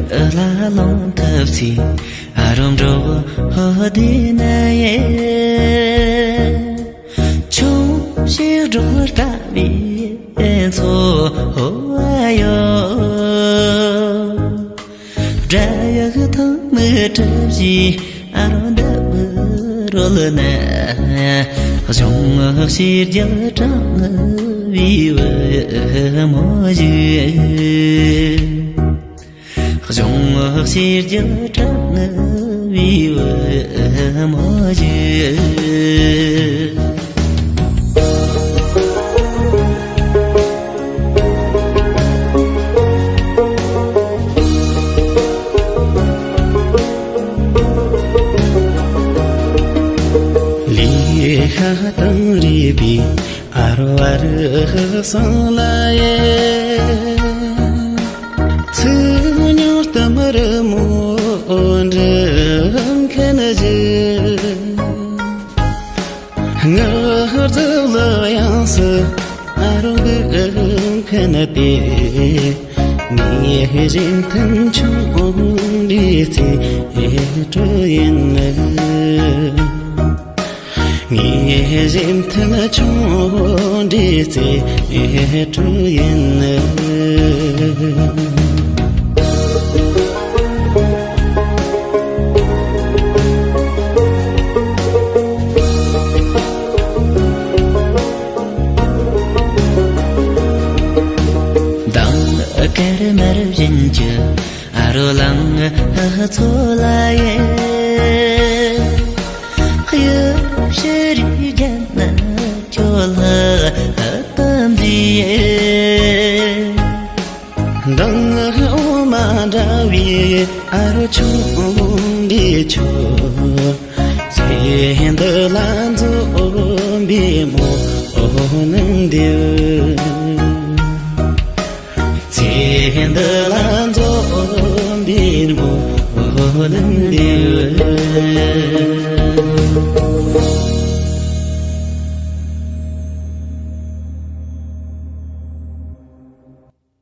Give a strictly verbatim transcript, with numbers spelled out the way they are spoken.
ལ་ལོང་ཐབས་སི་ཨ་རོ་འགྲོ་ཧོ་དེ་ན་ཡེ། ཆུང་ཞིག་འགྲོ་ལྟ་བའི་མཚོ་ཧོ་ཨ་ཡོ། སྒྲ་ཡག་ཐང་མི་གྲབ་ཞིག་ཨ་རོ་འདབ་རོལ་ན། གཞུང་ཞིག་རྒྱ་གྲང་བའི་བུ་མོ་ཞིག་གཞུང་ཞིག་རྒྱ་གྲགས་ངུ་བའི་བུ་མོ་ཞིག་ལི་ཧ་དང་རི་བི་ཨ་རོ་ཨ་རི་སང་ལ་ཡེ། ཚིག་ཉུང་གཏམ་རི་མོ་འབྲི་མཁན་ཞིག་ངར་རྫི་ལ་ཡང་སི་ཨ་རོ་གི་མཁན་དེ། ངའི་གཞན་ཐུན་ཆུང་འདྲི་ཚེ་སྤྲོ་ཡིན། ངའི་གཞན་ཐུན་ཆུང་འདྲི་ཚེ་སྤྲོ་ཡིན། མདང་དཀར་དམར་བཞིན་གྱི་ཨ་རོ་ལང་ཚོ་ལ་ཡེ། གཡུ་བྱུ་རུའི་རྒྱན་ཁྱོད་ལ་གཏམ་འདི་ཡེ། མདང་འོ་མ་འདྲ་བའི་ཨ་རོ་ཆུང་འདི་ཆུ། ཚེ་འདི་ལ་འཛོམས་པའི་མོ་ནང་འདིར། ཚེ་འདི་ལ་འཛོམས་པའི་མོ་ནང་འདིར།